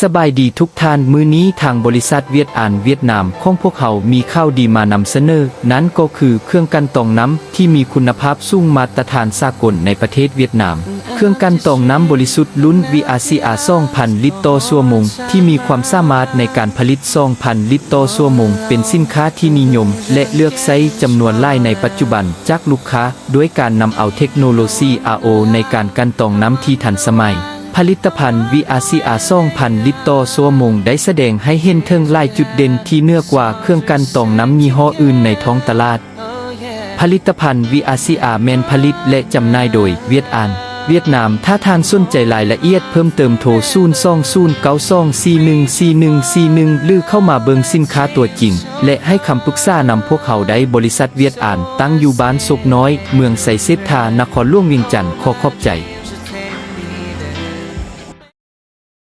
ສະບາຍດີທຸກທ່ານ, ມື້ນີ້ທາງບໍລິສັດຫວຽດອານຫວຽດນາມຂອງພວກເຮົາມີຂ່າວດີມານຳສະເໜີ, ນັ້ນກໍຄືເຄື່ອງກັ່ນຕອງນ້ຳທີ່ມີຄຸນນະພາບສູງມາດຕະຖານສາກົນໃນປະເທດຫວຽດນາມ. ເຄື່ອງກັ່ນຕອງນ້ຳບໍລິສຸດລຸ້ນ VRCR ສອງພັນລິດຕໍ່ຊົ່ວໂມງ ທີ່ມີຄວາມສາມາດໃນການຜະລິດສອງພັນລິດຕໍ່ຊົ່ວໂມງ ເປັນສິນຄ້າທີ່ນິຍົມ ແລະ ເລືອກໃຊ້ຈຳນວນຫຼາຍໃນປັດຈຸບັນຈາກລູກຄ້າ ດ້ວຍການນຳເອົາເທັກໂນໂລຊີ RO ໃນການກັ່ນຕອງນ້ຳທີ່ທັນສະໄໝ. ຜະລິດຕະພັນ VRCR ສອງພັນລິດຕໍ່ຊົ່ວໂມງ ໄດ້ສະແດງໃຫ້ເຫັນເຖິງຫຼາຍຈຸດເດັ່ນທີ່ເໜືອກວ່າເຄື່ອງກັ່ນຕອງນ້ຳຍີ່ຫໍ້ອື່ນໃນທ້ອງຕະຫຼາດ. ຜະລິດຕະພັນ VRCR ແມ່ນຜະລິດ ແລະ ຈຳໜ່າຍໂດຍຫວຽດອານຫວຽດນາມ. ຖ້າທ່ານສົນໃຈລາຍລະອຽດເພີ່ມເຕີມ ໂທ ສູນສອງສູນເກົ້າສອງສີ່ໜຶ່ງສີ່ໜຶ່ງສີ່ໜຶ່ງ ຫຼື ເຂົ້າມາເບິ່ງສິນຄ້າຕົວຈິງ ແລະ ໃຫ້ຄຳປຶກສານຳພວກເຮົາໄດ້. ບໍລິສັດຫວຽດອານ ຕັ້ງຢູ່ບ້ານສົກນ້ອຍ, ເມືອງໄຊເສດຖາ, ນະຄອນຫຼວງວຽງຈັນ. ຂໍຂອບໃຈ.